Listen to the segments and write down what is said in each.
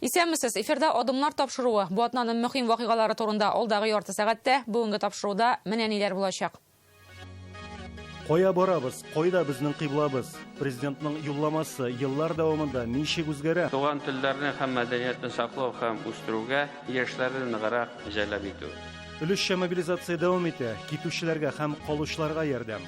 Исәнмесез, эфирда Адымнар тапшыруы. Бу атнаның мөһим вакыйгалары турында алдагы ярты сәгатьтә. Бүгенге тапшыруда менә ниләр булачак. Кая барабыз? Кайда безнең кыйблабыз? Президентның юлламасы еллар дәвамында ничек үзгәрә? Туган телләрне һәм мәдәниятне саклау һәм үстерүгә яшьләрне ныграк җәлеп итү. Өлешчә мобилизация дәвам итә. Китүчеләргә һәм калучыларга ярдәм.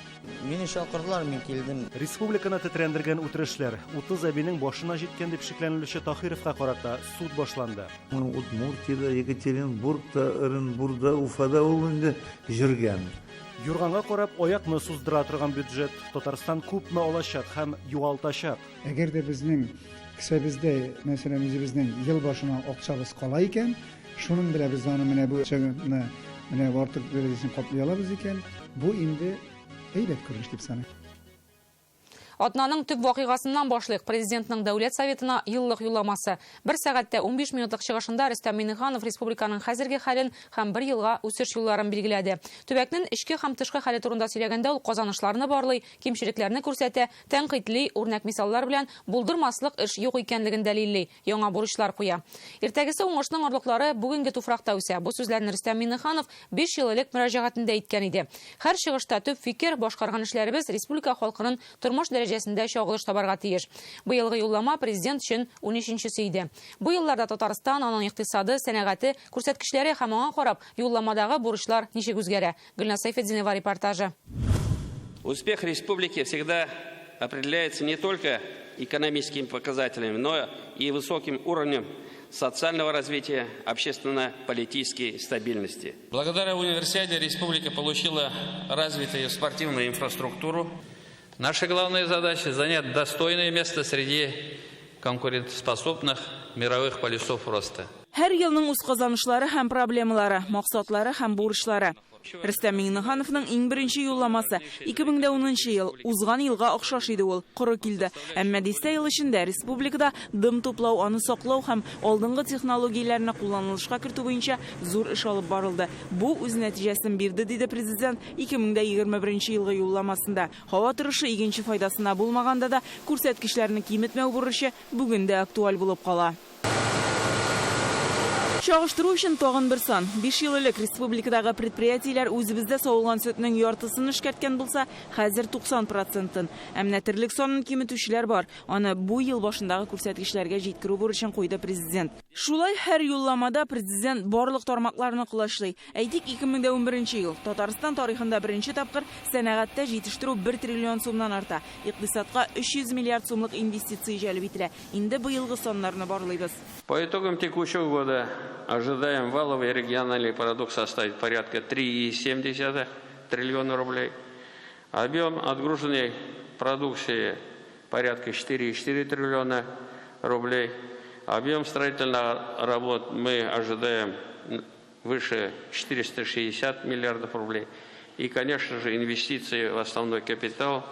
Мине чакырдылар, мин килдем. Республиканы тетрәндергән үтерешләр. 30 әбинең башына җиткән дип шикләнелүче Таһировка карата суд башланды. Удмуртиядә, Екатеринбургта, Оренбурда, Уфада ул инде йөргән. Юрганга карап аякны суздыра торган бюджет. Татарстан күпме алачак һәм югалтачак? Әгәр дә безнең кесәбездә, мәсәлән, үзебезнең ел башына акчабыз кала икән, шуның белән без аны менә бу чыгымны менә артык дәрәҗәсен каплый алабыз икән, бу инде әйбәт күренеш дип саныйм. Атнаның төп вакыйгасыннан башлыйк. Президентның Дәүләт Советына еллык юлламасы. Бер сәгатьтә 15 минутлык чыгышында Рөстәм Миңнеханов республиканың хәзерге хәлен һәм бер елга үсеш юлларын билгеләде. Төбәкнең эчке һәм тышкы хәле турында сөйләгәндә ул казанышларны барлый, кимчелекләрне күрсәтә, тәнкыйтьли, үрнәк мисаллар белән булдырмаслык эш юк икәнлеген дәлилли, яңа бурычлар куя. Иртәгесе уңышның орлыклары бүгенге туфракта үсә. Бу сүзләрне Рөстәм Миңнеханов 5 ел элек мөрәҗәгатендә әйткән иде. Һәр чыгышта төп фикер, башкарган эшләребез республика халкының тормыш дәрәҗәсендә чагылыш табарга тиеш. Быелгы юллама президент өчен 13-нчесе иде. Бу елларда Татарстан, аның икътисады, сәнәгате, күрсәткечләре һәм аңа карап юлламадагы бурычлар ничек үзгәрә? Гөлназ Сәйфетдинова репортажы. Успех республики всегда определяется не только экономическими показателями, но и высоким уровнем социального развития, общественно-политической стабильности. Благодаря универсиаде республика получила развитую спортивную инфраструктуру. Наша главная задача – занять достойное место среди конкурентоспособных мировых полюсов роста. Һәр елның үз казанышлары һәм проблемалары, максатлары һәм бурычлары. Рөстәм Миңнехановның иң беренче юлламасы 2010 ел, узган елга охшаш иде ул, коры килде. Әмма дистә ел эчендә республикада дым туплау, аны саклау һәм алдынгы технологияләрне кулланылышка кертү буенча зур эш алып барылды. Бу үз нәтиҗәсен бирде, диде президент 2021 елгы юлламасында. Һава торышы игенче файдасына булмаганда да күрсәткечләрне киметмәү бурычы бүген дә актуаль булып кала. Чагыштыру өчен тагын бер сан. 5 ел элек республикадагы предприятиеләр үзебездә савылган сөтнең яртысын эшкәрткән булса, хәзер 90%-ын. Ә менә терлек санын киметүчеләр бар. Аны бу ел башындагы күрсәткечләргә җиткерү бурычын куйды президент. Шулай һәр юлламада президент барлык тармакларны колачлый. Әйтик, 2011 ел Татарстан тарихында беренче тапкыр сәнәгатьтә җитештерү 1 триллион сумнан арта. Икътисадка 300 миллиард сумлык инвестиция җәлеп ителә. Инде быелгы саннарны барлыйбыз. По итогам текущего года ожидаем валовый региональный продукт составить порядка 3,7 триллиона рублей. Объем отгруженной продукции порядка 4,4 триллиона рублей. Объем строительных работ мы ожидаем выше 460 миллиардов рублей. И, конечно же, инвестиции в основной капитал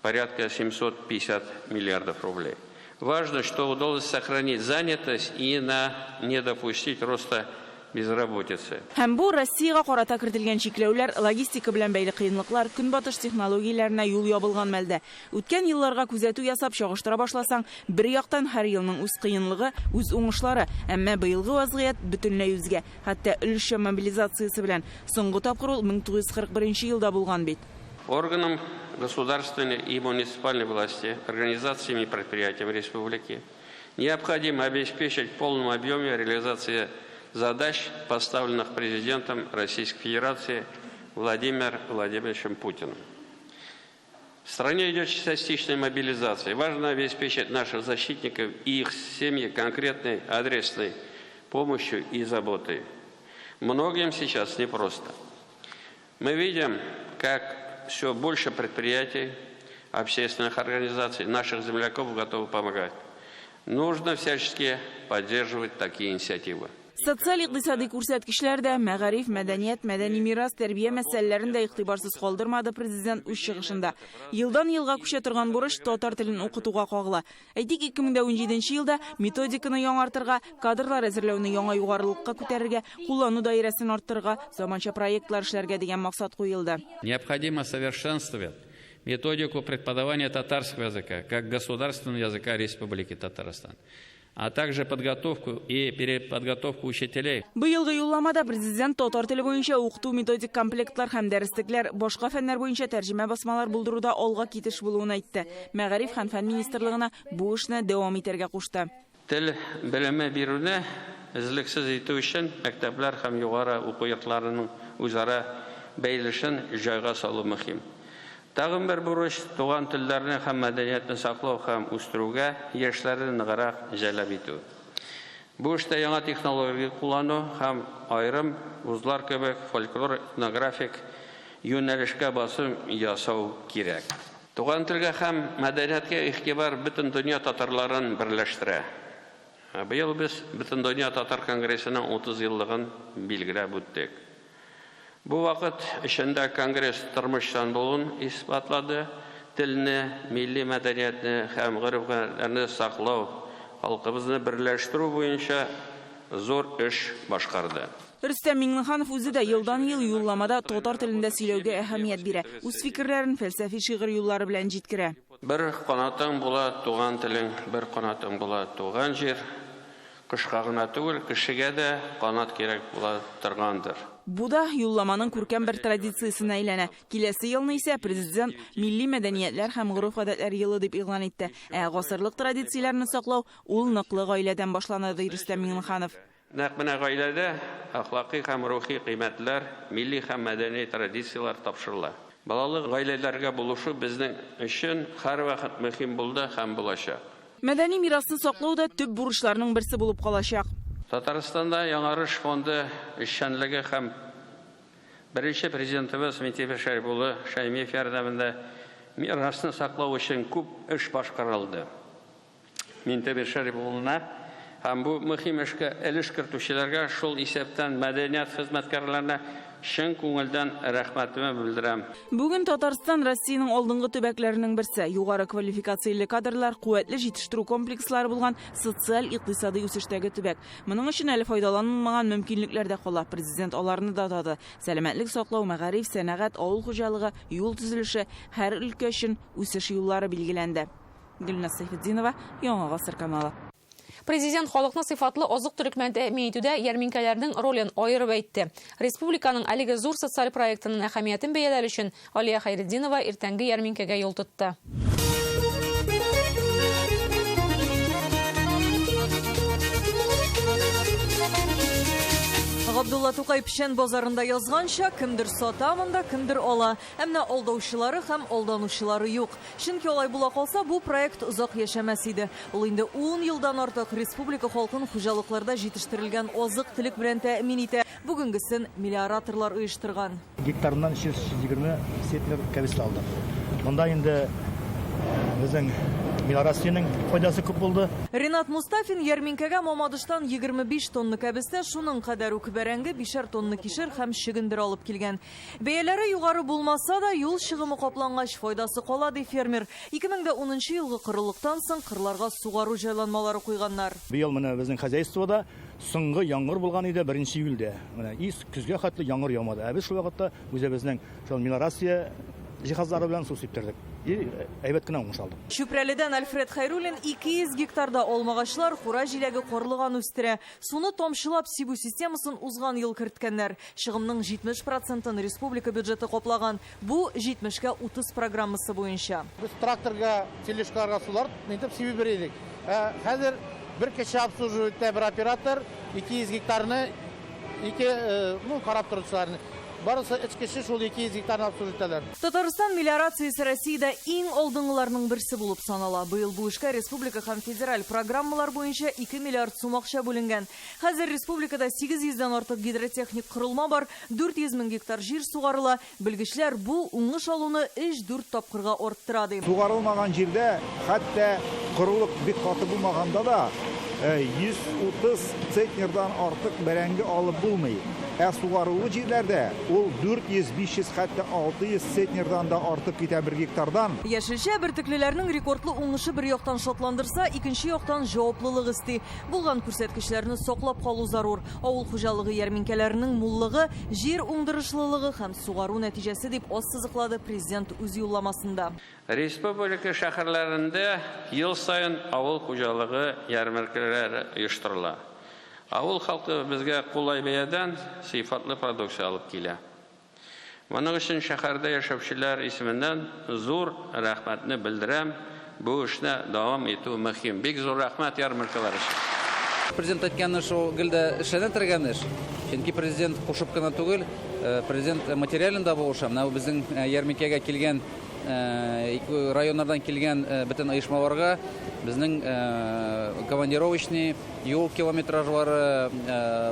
порядка 750 миллиардов рублей. Важно, что удалось сохранить занятость и не допустить роста безработицы. Һәм бу Россиягә карата кертелгән чикләүләр, логистика белән бәйле кыенлыклар, көнбатыш технологияләренә юл ябылган мәлдә. Үткән елларга күзәтү ясап чагыштыра башласаң, бер яктан һәр елның үз кыенлыгы, үз уңышлары, әмма быелгы вазгыять бөтенләй үзгә. Хәтта өлешчә мобилизациясе белән соңгы тапкыр ул 1941 елда булган бит. Органам государственной и муниципальной власти, организациями и предприятиями республики необходимо обеспечить в полном объеме реализацию задач, поставленных президентом Российской Федерации Владимиром Владимировичем Путиным. В стране идет частичная мобилизация. Важно обеспечить наших защитников и их семьи конкретной адресной помощью и заботой. Многим сейчас непросто. Мы видим, как все больше предприятий, общественных организаций, наших земляков готовы помогать. Нужно всячески поддерживать такие инициативы. Социаль икътисади күрсәткечләр дә, мәгариф, мәдәният, мәдәни мирас, тәрбия мәсьәләләрен дә игътибарсыз калдырмады президент үз чыгышында. Елдан елга күчә торган бурыч татар телен укытуга кагыла. Әйтик, 2017 елда методиканы яңартырга, кадрлар әзерләүне яңа югарылыкка күтәрергә, куллану даирәсен арттырырга, заманча проектлар эшләргә дигән максат куелды. Необходимо совершенствовать методику преподавания татарского языка как государственного языка Республики Татарстан. а также подготовку и переподготовку учителей. Быелгы юлламада президент татар теле буенча укыту методик комплектлар һәм дәреслекләр, башка фәннәр буенча тәрҗемә басмалар булдыруда алга китеш булуын әйтте. Мәгариф һәм фән министрлыгына бу эшне дәвам итәргә кушты. Тел белеме бирүне өзлексез итү өчен мәктәпләр һәм югары уку йортларының үзара бәйләнешен җайга салу мөһим. Тагын бер бурыч туган телләрне һәм мәдәниятне саклау һәм үстерүгә яшьләрне ныграк җәлеп итү. Бу эштә яңа технология куллану һәм аерым вузлар кебек фольклор этнографик юнәлешкә басым ясау кирәк. Туган телгә һәм мәдәнияткә игътибар бөтен дөнья татарларын берләштерә. Быел без Бөтендөнья татар конгрессының 30 еллыгын билгеләп үттек. Бу вакыт эчендә конгресс тормышчан булуын исбатлады, телне, милли мәдәниятне һәм гореф-гадәтләрне саклау, халкыбызны берләштерү буенча зур эш башкарды. Рөстәм Миңнеханов үзе дә елдан-ел юлламада татар телендә сөйләүгә әһәмият бирә. Үз фикерләрен фәлсәфи шигырь юллары белән җиткерә. Бер канатың була туган телең, бер канатың була туган җир. Кошка гына түгел, кешегә дә канат кирәк була торгандыр. Бу да юлламаның күркәм бер традициясенә әйләнә. Киләсе елны исә президент милли мәдәниятләр һәм гореф-гадәтләр елы дип игълан итте. Ә гасырлык традицияләрне саклау ул ныклы гаиләдән башлана, ди Рөстәм Миңнеханов. Нәкъ менә гаиләдә әхлакый һәм рухи кыйммәтләр, милли һәм мәдәни традицияләр тапшырыла. Балалы гаиләләргә булышу безнең өчен һәрвакыт мөһим булды һәм булачак. Мәдәни мирасны саклау да төп бурычларның берсе булып калачак. Татарстанда Яңарыш фонды эшчәнлеге һәм беренче президентыбыз Минтимер Шәрип улы Шәймиев ярдәмендә мирасны саклау өчен күп эш башкарылды. Минтимер Шәрип улына һәм бу мөһим эшкә өлеш кертүчеләргә, шул исәптән мәдәният хезмәткәрләренә чын күңелдән рәхмәтемне белдерәм. Бүген Татарстан Россиянең алдынгы төбәкләренең берсе. Югары квалификацияле кадрлар, куәтле җитештерү комплекслары булган социаль-икътисади үсештәге төбәк. Моның өчен әле файдаланылмаган мөмкинлекләр дә кала. Президент аларны да атады. Сәламәтлек саклау, мәгариф, сәнәгать, авыл хуҗалыгы, юл төзелеше һәр өлкә өчен үсеш юллары билгеләнде. Гөлназ Сәйфетдинова, Яңа Гасыр каналы. Президент халыкны сыйфатлы азык-төлек белән тәэмин итүдә ярминкәләрнең ролен аерып әйтте. Республиканың әлеге зур социаль проектының әһәмиятен бәяләр өчен Алия Хәйретдинова иртәнге ярминкәгә юл тотты. Габдулла Тукай печән базарында язганча, кемдер сата монда, кемдер ала. Әмма алдаучылары һәм алданучылары юк. Чөнки алай була калса, бу проект озак яшәмәс иде. Ул инде 10 елдан артык республика халкын хуҗалыкларда җитештерелгән азык-төлек белән тәэмин итә. Бүгенгесен мелиораторлар оештырган. Гектарыннан 320 центнер кәбестә алдык. Монда инде безнең мелиорациянең файдасы күп булды. Ренат Мустафин ярминкәгә Мамадыштан 25 тонна кәбестә, шуның кадәр үк бәрәңге, 5 тонна кишер һәм чөгендер алып килгән. Бәяләре югары булмаса да, юл чыгымы каплангач файдасы кала, ди фермер. 2010 елгы корылыктан соң кырларга сугару җайланмалары куйганнар. Быел менә безнең хозяйствода соңгы яңгыр булган иде 1 июльдә. Менә көзгә хәтле яңгыр яумады. Ә без шул вакытта үзебезнең шул мелиорация җиһазлары белән су сиптердек. Әйбәт кенә уңыш алдык. Чүпрәледән Альфред Хәйруллин 200 гектарда алмагачлар, кура җиләге, карлыган үстерә. Суны тамчылап сибү системасын узган ел керткәннәр. Чыгымның 70%-ын республика бюджеты каплаган. Бу 70-ка 30 программасы буенча. Без тракторга, тележкаларга сулар нитеп сибеп бирә идек. Хәзер бер кеше обслуживает итә, бер оператор 200 гектарны, ике, ну, карап торучыларны. Барысы өч кеше шул 200 гектарны обслуживать итәләр. Татарстан мелиорациясе Россиядә иң алдынгыларның берсе булып санала. Быел бу эшкә республика һәм федераль программалар буенча 2 миллиард сум акча бүленгән. Хәзер республикада 800дән артык гидротехник корылма бар, 400 мең гектар җир сугарыла. Белгечләр бу уңыш алуны 3-4 тапкырга арттыра ди. Сугарылмаган җирдә хәтта корылык бик каты булмаганда да 130 центнердан артык бәрәңге алып булмый. Ә сугарулы җирләрдә ул 400, 500, хәтта 600 центнердан да артып китә бер гектардан. Яшелчә бөртеклеләрнең рекордлы уңышы бер яктан шатландырса, икенче яктан җаваплылык өсти. Булган күрсәткечләрне саклап калу зарур. Авыл хуҗалыгы ярминкәләренең муллыгы, җир уңдырышлылыгы һәм сугару нәтиҗәсе, дип ассызыклады президент үз юлламасында. Республика шәһәрләрендә ел саен авыл хуҗалыгы ярминкәләре оештырыла. Авыл халкы безгә кулай бәядән сыйфатлы продукция алып килә. Моның өчен шәһәрдә яшәүчеләр исеменнән зур рәхмәтне белдерәм. Бу эшне дәвам итү мөһим. Бик зур рәхмәт ярминкәләр өчен. Президент әйткән эш ул гел дә эшләнә торган эш. Чөнки президент кушып кына түгел, президент материален да булыша. Менә бу безнең ярминкәгә килгән, районнардан килгән бөтен оешмаларга безнең командировочный юл километражлары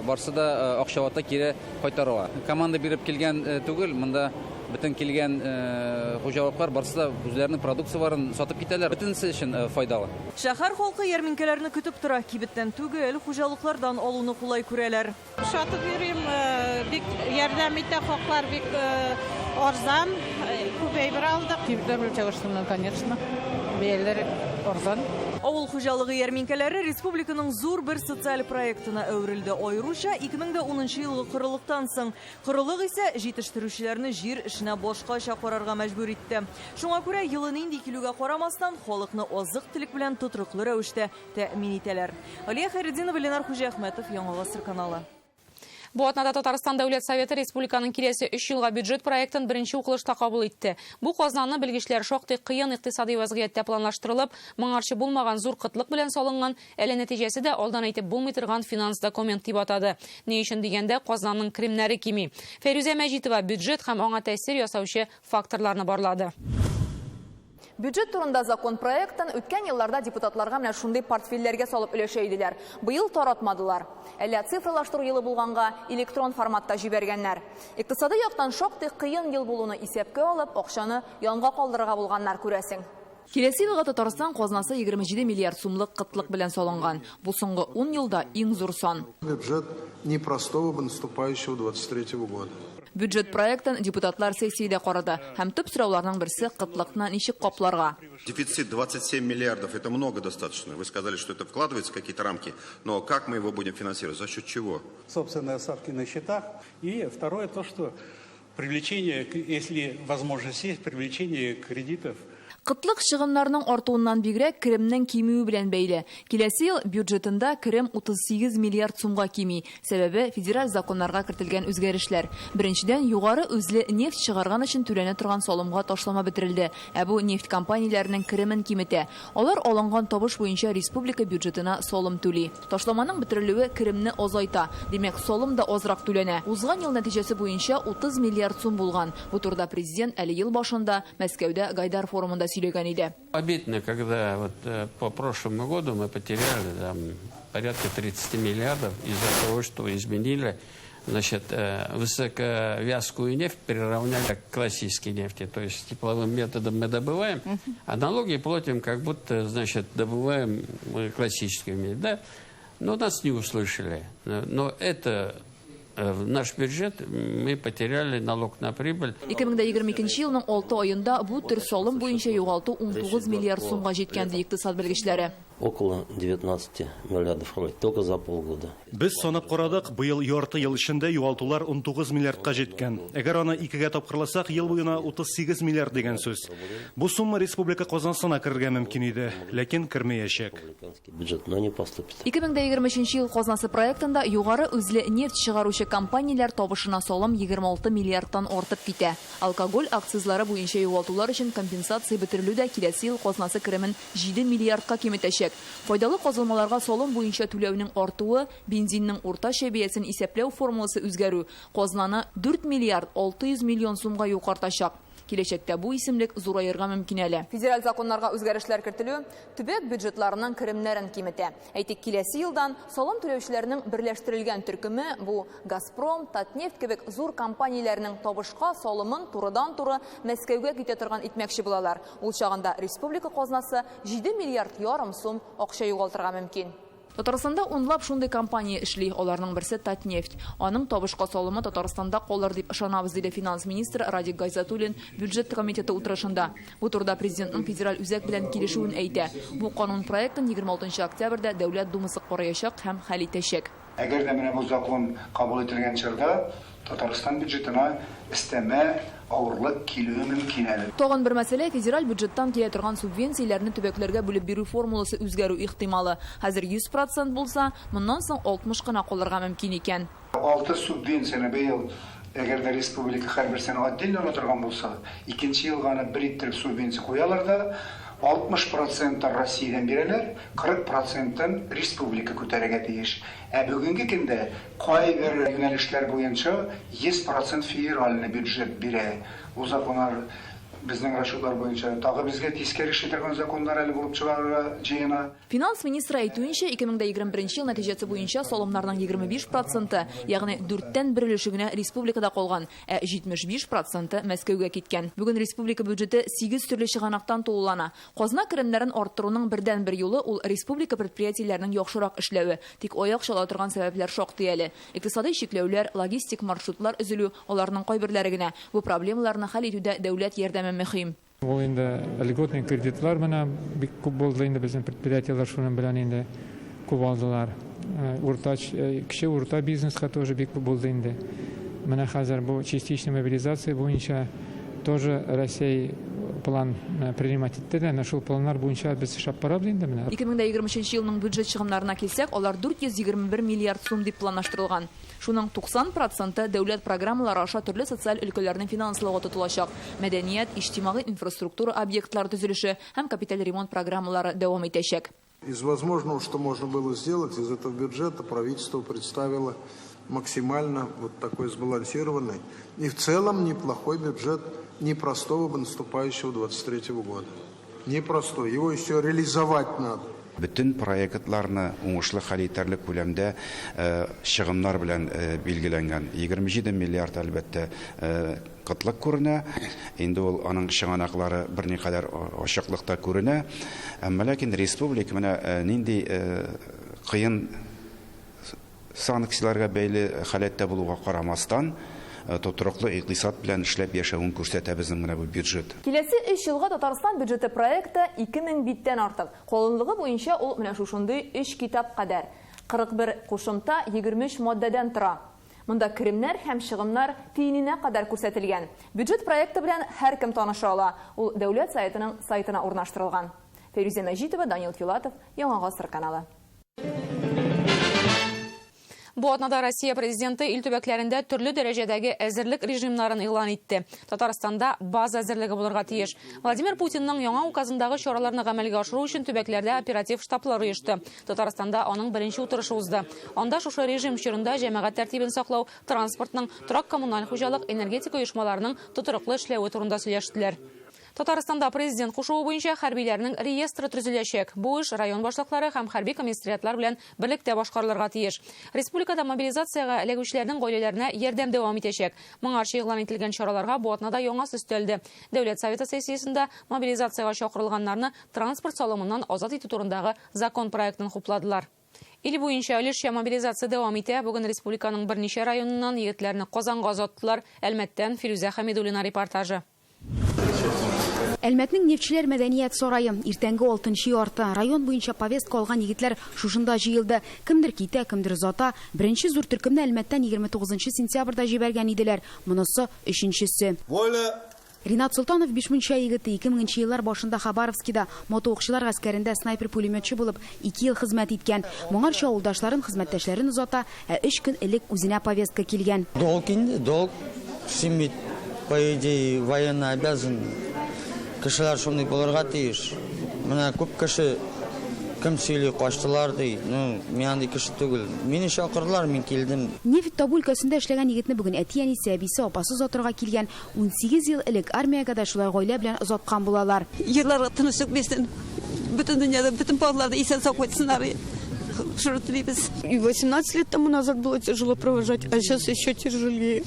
барсы да акчалата кире кайтарыла. Команда биреп килгән түгел, монда бөтен килгән хуҗалыклар барсы да үзләренең продукцияләрен сатып китәләр. Бөтенесе өчен файдалы. Шәһәр халкы ярминкәләрне көтеп тора. Кибеттән түгел, хуҗалыклардан алуны кулай күрәләр. Сатып йөрим, бик ярдәм итә, хаклар бик арзан, күп әйбер алдык. Кибетләр белән чагыштырганда, конечно, бәяләр арзан. Авыл хуҗалыгы ярминкәләре республиканың зур бер социаль проектына әверелде. Аеруча 2010 елгы корылыктан соң. Корылык исә җитештерүчеләрне җир эшенә башкача карарга мәҗбүр итте. Шуңа күрә елы нинди килүгә карамастан, халыкны азык-төлек белән тотрыклы рәвештә тәэмин итәләр. Алия Хәйретдинова, Ленар Хуҗиәхмәтов, Яңа Гасыр каналы. Бу атнада Татарстан Дәүләт Советы республиканың киләсе 3 елга бюджет проектын беренче укылышта кабул итте. Бу казнаны белгечләр шактый кыен икътисади вазгыятьтә планлаштырылып, моңарчы булмаган зур кытлык белән салынган, әле нәтиҗәсе дә алдан әйтеп булмый торган финанс документ дип атады. Ни өчен дигәндә, казнаның керемнәре кими. Фәйрүзә Мәҗитова бюджет һәм аңа тәэсир ясаучы факторларны барлады. Бюджет турында закон проектын үткән елларда депутатларга менә шундый портфельләргә салып өләшә иделәр. Быел таратмадылар. Әллә цифрлаштыру елы булганга электрон форматта җибәргәннәр. Икътисади яктан шактый кыен ел булуны исәпкә алып, акчаны янга калдырырга булганнар, күрәсең. Киләсе елга Татарстан казнасы 27 миллиард сумлык кытлык белән салынган. Бу соңгы 10 елда иң зур сан. Бюджет непростого наступающего 23 года. Бюджет проектын депутатлар сессиядә карады һәм төп сорауларның берсе кытлыкны ничек капларга. Дефицит 27 миллиардов это много достаточно. Вы сказали, что это вкладывается в какие-то рамки, но как мы его будем финансировать, за счет чего? Собственные остатки на счетах. И второе то, что привлечение, если возможность есть, привлечение кредитов. Кытлык чыгымнарның артуыннан бигрәк керемнең кимүе белән бәйле. Киләсе ел бюджетында керем 38 миллиард сумга кими. Сәбәбе федераль законнарга кертелгән үзгәрешләр. Беренчедән, югары үзле нефть чыгарган өчен түләнә торган салымга ташлама бетерелде. Ә бу нефть компанияләренең керемен киметә. Алар алынган табыш буенча республика бюджетына салым түли. Ташламаның бетерелүе керемне азайта. Димәк, салым да азрак түләнә. Узган ел нәтиҗәсе буенча 30 миллиард сум булган. Бу турыда президент әле ел башында Мәскәүдә Гайдар форумында сөйләгән иде. Обидно, когда по прошлому году мы потеряли порядка 30 миллиардов из-за того, что изменили, высоковязкую нефть приравняли к классической нефти. То есть тепловым методом мы добываем, а налоги платим, как будто добываем мы классическую нефть. Да? Но нас не услышали. Но это в наш бюджет мы потеряли налог на прибыль. 2022 елның 6 аенда бу төр салым буенча югалту 19 миллиард сумга җиткән, ди икътисад белгечләре. Около 19 миллиардов рублей только за полгода. Без санап карадык, быел ярты ел эчендә югалтулар 19 миллиардка җиткән. Әгәр аны икегә тапкырласак, ел буена 38 миллиард дигән сүз. Бу сумма республика казнасына керергә мөмкин иде, ләкин кермәячәк. Бюджет, но не поступит. 2023 ел казнасы проектында югары үзле нефть чыгаручы компанияләр табышына салым 26 миллиардтан артып китә. Алкоголь акцизлары буенча югалтулар өчен компенсация бетерелү дә киләсе ел казнасы керемен 7 миллиардка киметәчәк. Файдалы казылмаларга салым буенча түләүнең артуы, бензинның уртача бәясен исәпләү формуласы үзгәрү казнаны 4 миллиард 600 миллион сумга югалтачак. Киләчәктә бу исемлек зураерга мөмкин әле. Федераль законнарга үзгәрешләр кертелү төбәк бюджетларының керемнәрен киметә. Әйтик, киләсе елдан салым түләүчеләрнең берләштерелгән төркеме бу Газпром, Татнефть кебек зур компанияләрнең табышка салымын турыдан-туры Мәскәүгә китә торган итмәкче булалар. Ул чагында республика казнасы 7 миллиард ярым сум акча югалтырга мөмкин. Татарстанда унлап шундый компания эшли, аларның берсе Татнефть. Аның табышка салымы Татарстанда калыр дип ышанабыз, диде финанс министры Радик Гайзатуллин бюджет комитеты утырышында. Бу турыда президентның федераль үзәк белән килешүен әйтә. Бу канун проектын 26 октябрьдә Дәүләт Думасы караячак һәм хәл итәчәк. Әгәр дә менә бу закон кабул ителгән чорда Татарстан бюджетына өстәмә авырлык килүе мөмкин әле. Тагын бер мәсьәлә, федераль бюджеттан килә торган субвенцияләрне төбәкләргә бүлеп бирү формуласы үзгәрү ихтималы. Хәзер 100 процент булса, моннан соң 60 кына калырга мөмкин икән. Алты субвенцияне быел, әгәр дә республика һәрберсен отдельно ала торган булса, икенче елга аны бер иттереп субвенция куялар да, 60 процентын Россиядән бирәләр, 40 процентын республика күтәрергә тиеш. Ә бүгенге көндә кайбер юнәлешләр буенча 100 процент федеральный бюджет бирә. Бу законнар безнең расчетлар буенча тагы безгә тискәре эшли торган законнар әле булып чыгарырга җыена. Финанс министры әйтүенчә, 2021 ел нәтиҗәсе буенча салымнарның 25 проценты, ягъни дүрттән бер өлеше генә республикада калган, ә 75 проценты Мәскәүгә киткән. Бүген республика бюджеты сигез төрле чыганактан тулылана. Казна керемнәрен арттыруның бердәнбер юлы ул республика предприятиеләренең яхшырак эшләве. Тик аяк чала торган сәбәпләр шактый әле. Икътисадый чикләүләр, логистик маршрутлар өзелү, аларның кайберләре генә. Бу проблемаларны хәл итүдә дәүләт ярдәме мөһим. Ул инде льготный кредитлар менә бик күп булды инде, безнең предприятиеләр шуның белән инде күп алдылар. Урта, кече урта бизнеска тоже бик күп булды инде. Менә хәзер бу частичный мобилизация буенча тоже Россия план принимать итте дә, әнә шул планнар буенча без эшләп барабыз инде менә. 2023 елның бюджет чыгымнарына килсәк, алар 421 миллиард сум дип планлаштырылган. Шуның 90 проценты дәүләт программалары аша төрле социаль өлкәләрне финанслауга тотылачак. Мәдәният, иҗтимагый инфраструктура объектлары төзелеше һәм капиталь ремонт программалары дәвам итәчәк. Из возможного, что можно было сделать из этого бюджета, правительство представило максимально вот такой сбалансированный и в целом неплохой бюджет непростого наступающего 23 года. Непростой, его еще реализовать надо. Бөтен проектларны уңышлы хәл итәрлек күләмдә чыгымнар белән билгеләнгән. 27 миллиард, әлбәттә, кытлык күренә. Инде ул аның чыганаклары берникадәр ачыклыкта күренә. Әмма ләкин республика менә нинди кыен санкцияләргә бәйле халәттә булуга карамастан, тотрыклы икътисад белән эшләп яшәвен күрсәтә безнең менә бу бюджет. Киләсе өч елга Татарстан бюджеты проекты 2000 биттән артык. Калынлыгы буенча ул менә шушындый өч китап кадәр. 41 кушымта 23 маддәдән тора. Монда керемнәр һәм чыгымнар тиененә кадәр күрсәтелгән. Бюджет проекты белән һәркем таныша ала. Ул Дәүләт Советының сайтына урнаштырылган. Фәйрүзә Мәҗитова, Данил Филатов, Яңа Гасыр каналы. Бу атнада Россия президенты ил төбәкләрендә төрле дәрәҗәдәге әзерлек режимнарын игълан итте. Татарстанда база әзерлеге булырга тиеш. Владимир Путинның яңа указындагы чараларны гамәлгә ашыру өчен төбәкләрдә оператив штаблар оешты. Татарстанда аның беренче утырышы узды. Анда шушы режим чорында җәмәгать тәртибен саклау, транспортның, торак-коммуналь хуҗалык, энергетика оешмаларының тотрыклы эшләве турында сөйләштеләр. Татарстанда президент кушуы буенча хәрбиләрнең реестры төзеләчәк. Бу эш район башлыклары һәм хәрби комиссариатлар белән берлектә башкарылырга тиеш. Республикада мобилизациягә эләгүчеләрнең гаиләләренә ярдәм дәвам итәчәк. Моңарчы игълан ителгән чараларга бу атнада яңасы өстәлде. Дәүләт Советы сессиясендә мобилизациягә чакырылганнарны транспорт салымыннан азат итү турындагы закон проектын хупладылар. Ил буенча өлешчә мобилизация дәвам итә. Бүген республиканың берничә районыннан егетләрне Казанга озаттылар. Әлмәттән Фирүзә Хәмидуллина репортажы. Әлмәтнең Нефтчеләр мәдәният сарае иртәнге алтынчы ярты. Район буенча повестка алган егетләр шушында җыелды. Кемдер китә, кемдер озата. Беренче зур төркемне Әлмәттән 29 сентябрьдә җибәргән иделәр. Монысы өченчесе. Воля! Ринат Султанов Бишмунча егете 2000 еллар башында Хабаровскида мотоукчылар гаскәрендә снайпер-пулеметчы булып 2 ел хезмәт иткән. Моңарча авылдашларын, хезмәттәшләрен озата, ә 3 көн элек үзенә повестка килгән. Долг инде, долг. Син бит, по идее, военно обязан. Кешеләр шундый булырга тиеш. Менә күп кеше кем сөйли, качтылар ди. Ну, мин андый кеше түгел. Мине чакырдылар, мин килдем. Нефть табу өлкәсендә эшләгән егетне бүген әти-әнисе, әбисе, апасы озатырга килгән. 18 ел элек армиягә дә шулай гаилә белән озаткан булалар. Елларга тынычлык бирсен. Бөтен дөньяда, бөтен балалар да исән сау кайтсыннар. Шуны телибез. И 18 лет тому назад было тяжело провожать, а сейчас еще тяжелее.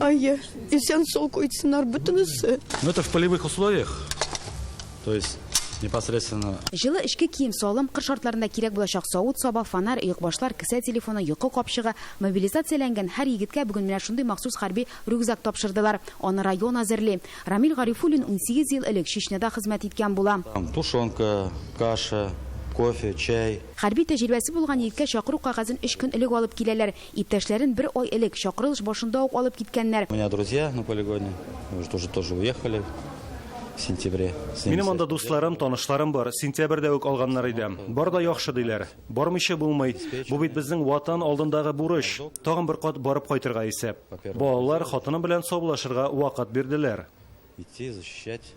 Ай, исән сау кайтсыннар бөтенесе. Ну, это в полевых условиях, то есть Непосредственно. Җылы эчке кием-салым, кыр шартларында кирәк булачак савыт-саба, фонарь, оекбашлар, кесә телефоны, йокы капчыгы. Мобилизацияләнгән һәр егеткә бүген менә шундый махсус хәрби рюкзак тапшырдылар. Аны район әзерли. Рамил Гарифуллин 18 ел элек Чечняда хезмәт иткән була. Там тушенка, каша, кофе, чай. Хәрби тәҗрибәсе булган егеткә чакыру кәгазен өч көн элек алып киләләр. Иптәшләрен бер ай элек, чакырылыш башында ук алып киткәннәр. У меня друзья на полигоне, мы уже тоже уехали. В сентябре. Минем анда дусларым, танышларым бар. Сентябрьдә үк алганнар иде. Бар да яхшы диләр. Бармыйча булмый. Бу бит безнең ватан алдындагы бурыч. Тагын бер кат барып кайтырга исәп. Балалар хатыным белән саубуллашырга вакыт бирделәр. Идти защищать,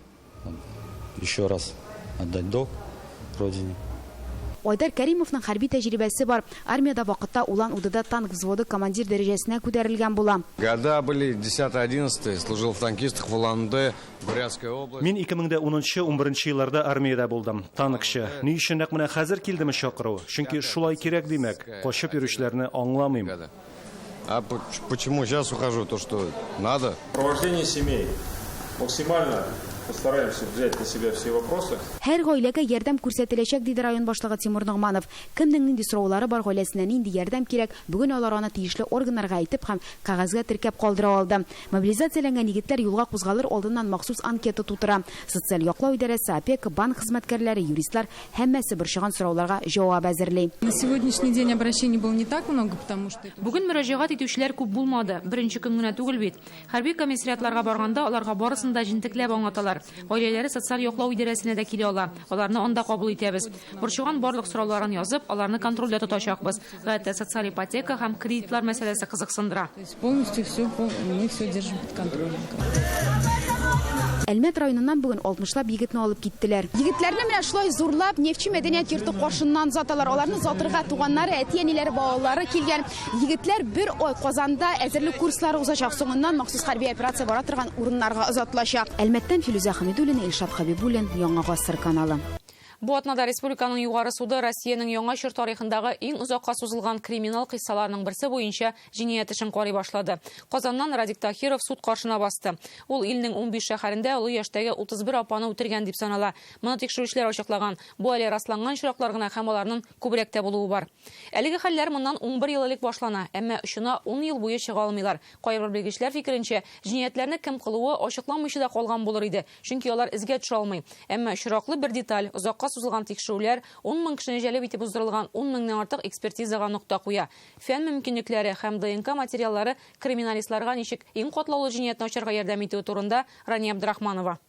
еще раз отдать долг родине. Айдар Кәримовның хәрби тәҗрибәсе бар. Армиядә вакытта Улан-Удэда танк взводы командир дәрәҗәсенә күтәрелгән була. Года были 10-11, служил в танкистах в Улан-Удэ, Бурятская область. Мин 2010-11 елларда армиядә булдым. Танкчы. Ни өчен нәкъ менә хәзер килдеме чакыру? Чөнки шулай кирәк димәк. Качып йөрүчеләрне аңламыйм. А почему сейчас ухожу? То, что надо. Провождение семей максимально постараемся взять на себя все вопросы. Һәр гаиләгә ярдәм күрсәтеләчәк, диде район башлыгы Тимур Ногманов. Кемнең нинди сораулары бар, гаиләсенә нинди ярдәм кирәк, бүген алар аны тиешле органнарга әйтеп һәм кәгазьгә теркәп калдыра алды. Мобилизацияләнгән егетләр юлга кузгалыр алдыннан махсус анкета тутыра. Социаль яклау идарәсе, опека, банк хезмәткәрләре, юристлар һәммәсе борчыган сорауларга җавап әзерли. На сегодняшний день обращений было не так много, потому что Бүген мөрәҗәгать итүчеләр күп булмады. Беренче көн генә түгел бит. Хәрби комиссариатларга барганда аларга барысын да җентекләп аңлаталар. Гаиләләре социаль яклау идарәсенә дә килә ала. Аларны анда кабул итәбез. Борчыган барлык сорауларын язып, аларны контрольдә тотачакбыз. Гадәттә социаль ипотека һәм кредитлар мәсьәләсе кызыксындыра. То есть полностью все, мы все держим под контролем. Әлмәт районыннан бүген 60лап егетне алып киттеләр. Егетләрне менә шулай зурлап Нефтче мәдәният йорты каршыннан озаталар. Аларны озатырга туганнары, әти-әниләре, балалары килгән. Егетләр бер ай Казанда әзерлек курслары узачак. Соңыннан махсус хәрби операция бара торган урыннарга озатылачак. Әлмәттән Филүзә Хәмидуллина, Илшат Хәбибуллин, Яңа Гасыр каналы. Бу атнада республиканың югары суды Россиянең яңа чор тарихындагы иң озакка сузылган криминал кыйссаларының берсе буенча җинаять эшен карый башлады. Казаннан Радик Тахиров суд каршына басты. Ул илнең 15 шәһәрендә олы яшьтәге 31 апаны үтергән дип санала. Моны тикшерүчеләр ачыклаган. Бу әле расланган очраклар гына һәм аларның күбрәк тә булуы бар. Әлеге хәлләр моннан 11 ел элек башлана, әмма очына 10 ел буе чыга алмыйлар. Кайбер белгечләр фикеренчә, җинаятьләрне кем кылуы ачыкланмыйча да калган булыр иде, чөнки алар эзгә төшә алмый. Әмма очраклы бер деталь озакка сузылган тикшерүләр 10 мең кешене җәлеп итеп уздырылган 10 меңнән артык экспертизага нокта куя. Фән мөмкинлекләре һәм ДНК материаллары криминалистларга ничек иң катлаулы җинаятьне ачарга ярдәм итүе турында Рания Абдрахманова.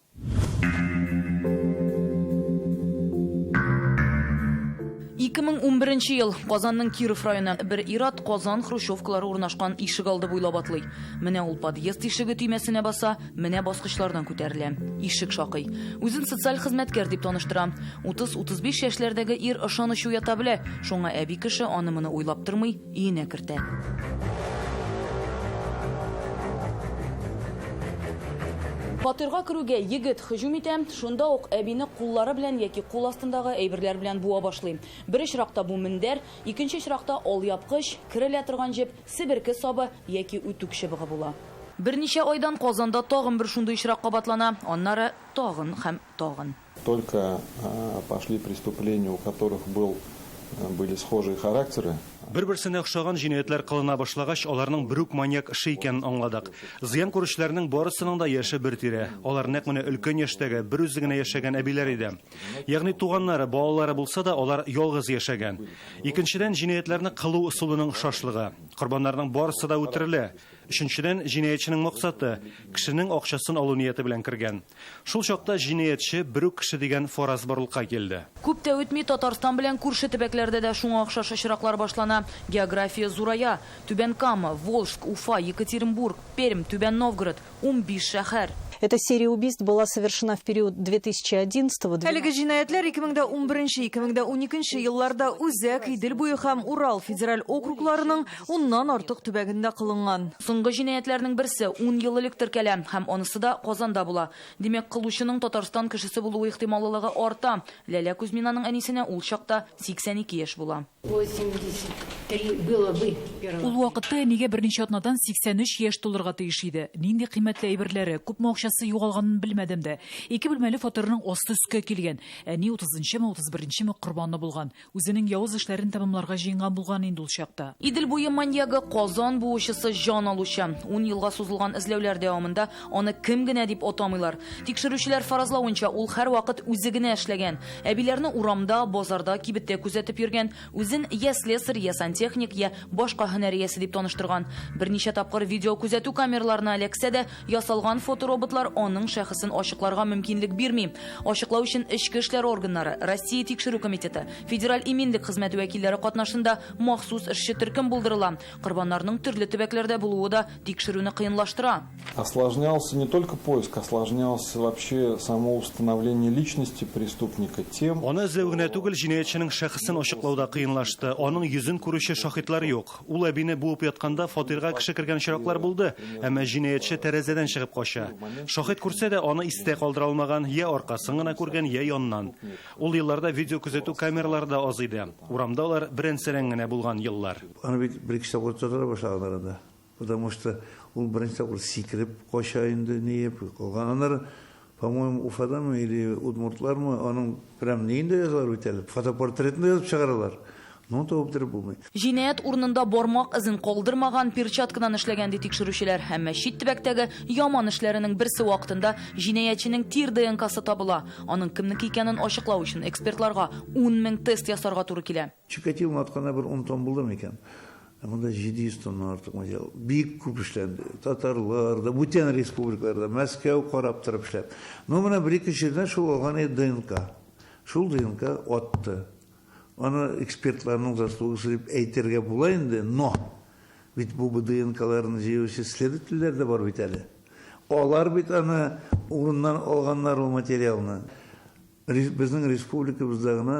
2011 ел Казанның Киров районы бер ир-ат Казан хрущевкалары урнашкан ишек алды буйлап атлый. Менә ул подъезд ишеге төймәсенә баса, менә баскычлардан күтәрелә. Ишек шакый. Үзен социаль хезмәткәр дип таныштыра. 30-35 яшьләрдәге ир ышаныч уята белә. Шуңа әби кеше аны моны уйлап тормый, өенә кертә. Фатирга керүгә егет һөҗүм итә, шунда ук әбине куллары белән яки кул астындагы әйберләр белән буа башлый. Бер очракта бу мендәр, икенче очракта алъяпкыч, керелә торган җеп, себерке сабы яки үтүк чыбыгы була. Берничә айдан Казанда тагын бер шундый очрак кабатлана, аннары тагын һәм тагын. Только пошли преступления, у которых были схожие характеры. Бер-берсенә охшаган җинаятьләр кылына башлагач, аларның бер үк маньяк эше икәнен аңладык. Зыян күрүчеләрнең барысының да яше бер тирә. Алар нәкъ менә өлкән яшьтәге, бер үзе генә яшәгән әбиләр иде. Ягъни туганнары, балалары булса да, алар ялгыз яшәгән. Икенчедән, җинаятьләрне кылу ысулының охшашлыгы. Корбаннарның барысы да үтерелә. Өченчедән, җинаятьченең максаты кешенең акчасын алу нияте белән кергән. Шул чакта җинаятьче бер үк кеше дигән фараз барлыкка килде. Күп тә үтми Татарстан белән күрше төбәкләрдә дә шуңа охшаш очраклар башлана. География зурая. Түбән Кама, Волжск, Уфа, Екатеринбург, Пермь, Түбән Новгород, 15 шәһәр. Эта серия убийств была совершена в период 2011-го. Әлеге җинаятьләр 2011-2012 елларда Үзәк, Идел буе һәм Урал федераль округларының 10-нан артык төбәгендә кылынган. Соңгы җинаятьләрнең берсе 10 ел элек теркәлә һәм анысы да Казанда була. Димәк, кылучының Татарстан кешесе булуы ихтималлылыгы арта. Ләлә Кузьминаның әнисенә ул чакта 82 яшь була. 83 было бы первого. Ул вакытта әнигә берничә атнадан 83 яшь тулырга тиеш иде. Нинди кыйммәтле әйберләре, күпме акча акчасы югалганын белмәдем дә. Ике бүлмәле фатирның асты өскә килгән. Әни 30нчымы, 31нчеме корбаны булган. Үзенең явыз эшләрен тәмамларга җыенган булган инде ул чакта. Идел буе маньягы, Казан буучысы, җан алучы. 10 елга сузылган эзләүләр дәвамында аны кем генә дип атамыйлар. Тикшерүчеләр фаразлавынча, ул һәрвакыт үзе генә эшләгән. Әбиләрне урамда, базарда, кибеттә күзәтеп йөргән. Үзен я слесарь, я сантехник, я башка һөнәр иясе дип таныштырган. Берничә тапкыр видео күзәтү камераларына эләксә дә, ясалган фотороботлар аның шәхесен ачыкларга мөмкинлек бирми. Ачыклау өчен эчке эшләр органнары, Россия тикшерү комитеты, Федераль иминлек хезмәте вәкилләре катнашында махсус эшче төркем булдырыла. Корбаннарның төрле төбәкләрдә булуы да тикшерүне кыенлаштыра. Осложнялся не только поиск, осложнялся вообще само установление личности преступника тем... Аны эзләү генә түгел, җинаятьченең шәхесен ачыклау да кыенлашты. Аның йөзен күрүче шаһитлар юк. Ул әбине буып ятканда фатирга кеше кергән очраклар булды, әмма җинаятьче тәрәзәдән чыгып кача. Шаһит күрсә дә, аны истә калдыра алмаган, я аркасын гына күргән, я яннан. Ул елларда видеокүзәтү камералары да аз иде. Урамда алар берән-сәрән генә булган еллар. Аны бит бер-ике тапкыр тотара башлаганнар анда. Потому что ул беренче тапкыр сикереп кача инде, ниеп калган. Аннары, по-моему, Уфадамы или Удмуртлармы, аның прям неен дә язалар бит әле, фотопортретын да язып чыгаралар. Ну, табып бетереп булмый. Җинаять урынында бармак эзен калдырмаган, перчаткадан эшләгән ди тикшерүчеләр. Әмма чит төбәктәге яман эшләренең берсе вакытында җинаятьченең тир ДНКсы табыла. Аның кемнеке икәнен ачыклау өчен экспертларга 10 мең тест ясарга туры килә. Чикатилоны атканда бер 10 тонн булды микән? Ә монда 700 тоннан артык материал. Бик күп эшләнде. Татарлар да, бүтән республикалар да, Мәскәү карап торып эшләп. Ну, менә бер-ике җирдән шул алган иде ДНК. Шул ДНК атты. Аны экспертларның заслугасы дип әйтергә була инде, но бит бу ДНКларны җыючы следовательләр дә бар бит әле. Алар бит аны урыннан алганнар ул материалны. Безнең республикабызда гына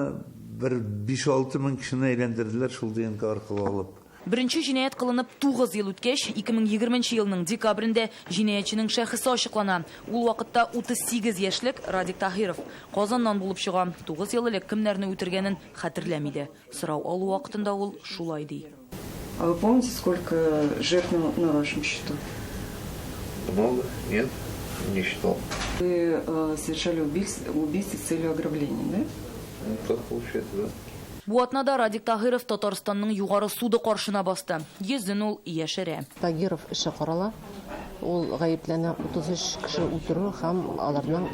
бер 5-6 мең кешене әйләндерделәр шул ДНК аркылы алып. Беренче җинаять кылынып 9 ел үткәч, 2020 елның декабрендә җинаятьченең шәхесе ачыклана. Ул вакытта 38 яшьлек Радик Таһиров Казаннан булып чыга. 9 ел элек кемнәрне үтергәнен хәтерләми дә. Сорау алу вакытында ул шулай ди. А вы помните, сколько жертв на вашем счету? Много? Нет, не считал. Вы совершали убийство с целью ограбления, да? Ну, так получается, да. Бу атнада Радик Таһиров Татарстанның югары суды каршына басты. Йөзен ул яшерә. Тагиров эше карала. Ул гаепләнә 33 кеше үтерү һәм аларның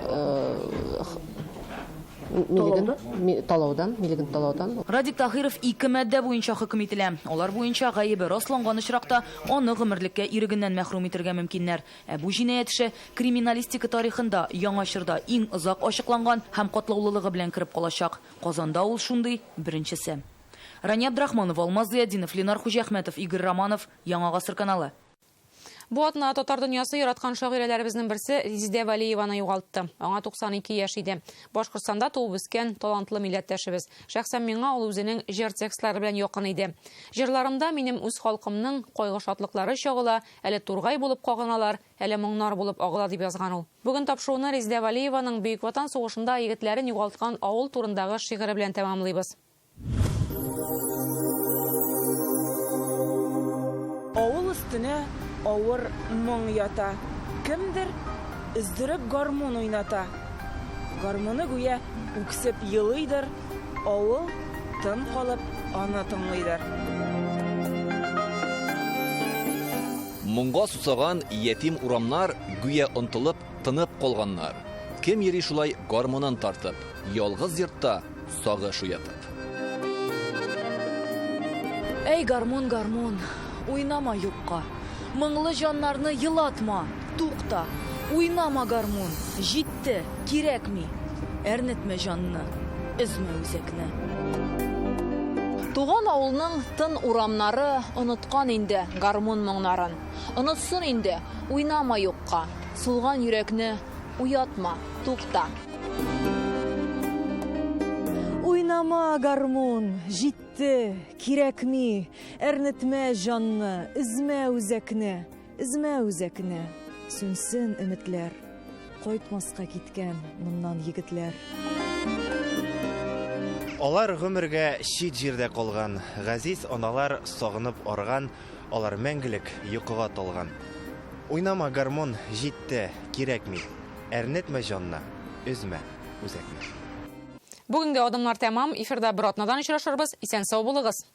талаудан, милеген талаудан. Радик Таһиров 2 маддә буенча хөкем ителә. Алар буенча гаебе расланган очракта аны гомерлеккә ирегеннән мәхрүм итәргә мөмкиннәр. Ә бу җинаять эше криминалистика тарихында яңа чорда иң озак ачыкланган һәм катлаулылыгы белән кереп калачак. Казанда ул шундый беренчесе. Рания Абдрахманова, Алмаз Зыятдинов, Ленар Хуҗахмәтов, Игорь Романов, Яңа Гасыр каналы. Бу атна татар дөньясы яраткан шагыйрәләребезнең берсе Резидә Вәлиеваны югалтты. Аңа 92 яшь иде. Башкортстанда туып үскән талантлы милләттәшебез. Шәхсән миңа ул үзенең җыр текстлары белән якын иде. Җырларымда минем үз халкымның кайгы-шатлыклары чагыла, әле тургай булып кагыналар, әле моңнар булып агыла дип язган ул. Бүген тапшыруны Резидә Вәлиеваның Бөек Ватан сугышында егетләрен югалткан авыл турындагы шигыре белән тәмамлыйбыз. Авыл өстенә авыр моң ята. Кемдер өздереп гармун уйната. Гармуны гүя үксеп елыйдыр, авыл тын калып аны тыңлыйдыр. Моңга сусаган ятим урамнар гүя онтылып, тынып калганнар. Кем йөри шулай гармунын тартып, ялгыз йортта сагыш уятып. Әй, гармун, гармун, уйнама юкка. Моңлы җаннарны елатма, тукта. Уйнама гармун, җитте, кирәкми. Әрнетмә җанны, өзмә үзәкне. Туган авылның тын урамнары оныткан инде гармун моңнарын. Онытсын инде, уйнама юкка. Сулган йөрәкне уятма, тукта. Уйнама гармун, җитте, кирәкми. Әрнетмә җанны, өзмә үзәкне, өзмә үзәкне. Сүнсен өметләр, кайтмаска киткән моннан егетләр. Алар гомергә чит җирдә калган, газиз аналар сагынып арган, алар мәңгелек йокыга талган. Уйнама гармун, җитте, кирәкми. Әрнетмә җанны, өзмә үзәкне. Бүгенге адымнар тәмам. Эфирда бер атнадан очрашырбыз. Исән-сау булыгыз!